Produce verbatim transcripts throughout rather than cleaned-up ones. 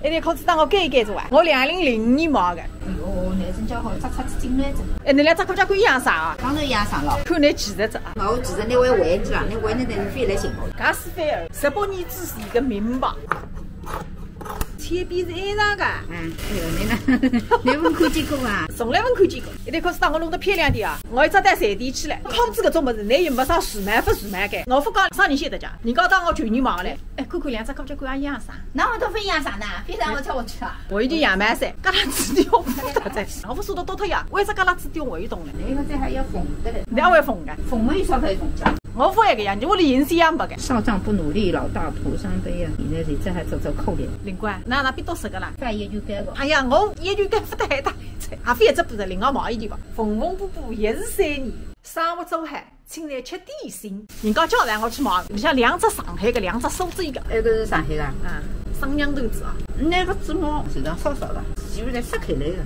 一条裤子搭我改一改做啊，我两零零五年买个。哎哟，侬真叫好，着出去进来着。哎，侬两只裤脚管一样长啊？当然一样长了。看侬技术着啊。我技术侬会还记啦，侬还侬等于飞来寻我。搿是飞儿，十八年之前个名牌。千变是一样个。嗯，哎哟，侬呢？侬没看见过啊？从来没看见过。一条裤子搭我弄得漂亮点啊，我一只到瑞典去了。裤子搿种物事，侬又没啥时髦勿时髦个，我勿讲啥人晓得讲，人家当我旧年买个嘞。 哎，看看两只裤脚管也一样长。那我都分一样长的，非让我叫我去啊。我已经养满噻，搿拉子掉勿得噻。我勿舍得丢脱呀，为啥搿拉子掉我一懂了？那个这还要缝的嘞。侬还会缝个？缝没有啥可以缝的。我勿会个呀，我连银丝也没个。少壮不努力，老大徒伤悲啊！现在现在还走走扣脸。灵官，那那边都是个啦。翻一句该个。哎呀，我一句该勿得还大，还非一只布子，另外买一件吧。缝缝补补也是三年，生活做好。 请来吃点心。人家叫让我去买，里向两只上海个，两只苏州个。埃个是上海个？啊，双酿团子啊。那个芝麻实际上少少个，几乎侪拆开来个。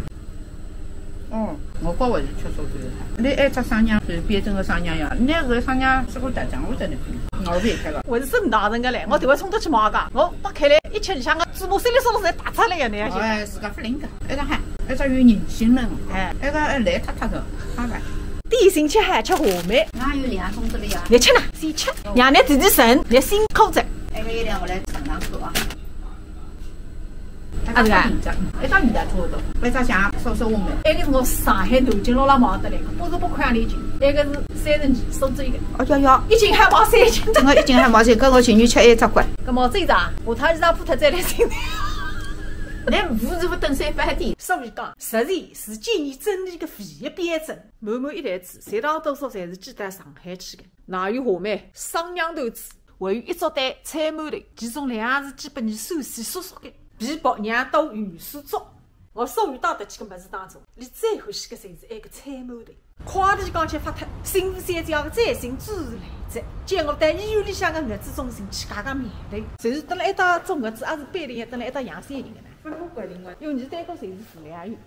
哦，我觉着还是吃苏州个。侬埃只双酿是标准个双酿呀，侬搿个双酿是个大酱，我在那边，我勿要吃个。我是真大人个嘞，我头回冲得去买个，我扒开来一吃，里向个芝麻稀里疏疏侪打出来个，那样子。哎，自家勿灵个，埃个还，埃只有人性了。哎。埃个还烂塌塌个，好了。 点心吃好吃话梅。哪有两种这个呀？侬吃呢，先吃，让侬提提神，侬辛苦着。哎，有两个来尝尝看啊。啊，对啊。一只米的差不多，一只像烧烧话梅。埃个是我上海南京路浪买得来个，八十八块洋钿一斤，埃个是三十二，苏州个。哦哟哟，一斤还买三斤。搿个一斤还买三，搿我情愿吃一只块。搿么这一只啊，下趟一只破脱再来寻。侬勿是勿等三百点。所以讲，实际是建议整理一个唯一标准。 满满一台子，绝大多数侪是寄到上海去个。奶油话梅、双酿团子，还有一只对菜馒头，其中两样是基本上算是叔叔个。皮薄，让到有数足。我所有带得去个物事当中，伊最欢喜个侪是埃个菜馒头。快递讲起发脱，新妇三姐个最新主厨来哉，叫我到医院里向个月子中心去看看苗头。就是蹲辣埃搭做月子，还是班里向蹲辣埃搭养小人个呢？勿是怪另外，因为伊单个侪是妇联院。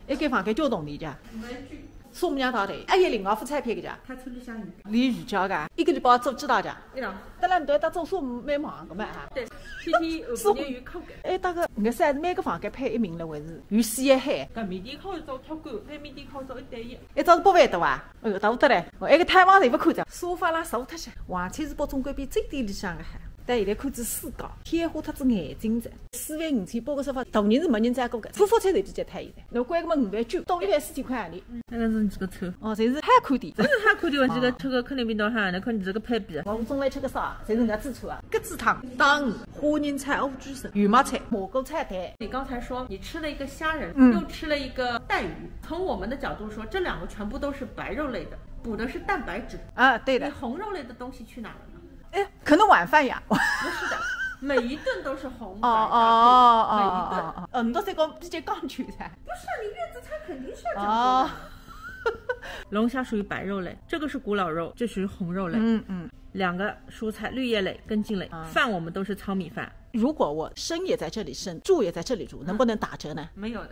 一间房间交铜钿家？没去。数目娘大的，哎呀，另外付彩票个家？他村里向有。李宇家个，一个礼拜做几大家？一两。当然，对，他做数目蛮忙个嘛哈。对，天天有数目有空个。哎，大哥，你是还是每个房间配一名了，还是有四个海？搿面点靠做挑过，搿面点靠做一对一。一张是八万多啊？哎呦，大不得嘞！我一个太忙侪勿看着，沙发浪坐脱些，完全是北中国边最店里向个海。但现在看仔世界，天花脱仔眼睛哉。 四万五千八个沙发，大人是没人占过个，副发菜侪比较便宜的。侬关个么五万九，到一万四千块洋钿。那个是你这个车。哦，侪是海口的。不是海口的，我这个车个肯定比侬好，那看你这个配比。我中饭吃个啥？侪是人家自助啊。鸽子汤、当鱼、虾仁炒乌鸡丝、油麦菜、蘑菇炒蛋。你刚才说你吃了一个虾仁，嗯。又吃了一个带鱼，从我们的角度说，这两个全部都是白肉类的，补的是蛋白质。啊，对的。你红肉类的东西去哪了呢？ 哎，可能晚饭呀。不是的，每一顿都是红白搭配，哦，哦，哦，每一顿。哦，哦，哦，侬倒是讲比较讲究噻。不是，你月子餐肯定是要讲究的。哦。龙虾属于白肉类，这个是古老肉，这属于红肉类。嗯，嗯。两个蔬菜，绿叶类跟茎类，啊。饭我们都是糙米饭。如果我生也在这里生，住也在这里住，能不能打折呢？没有的。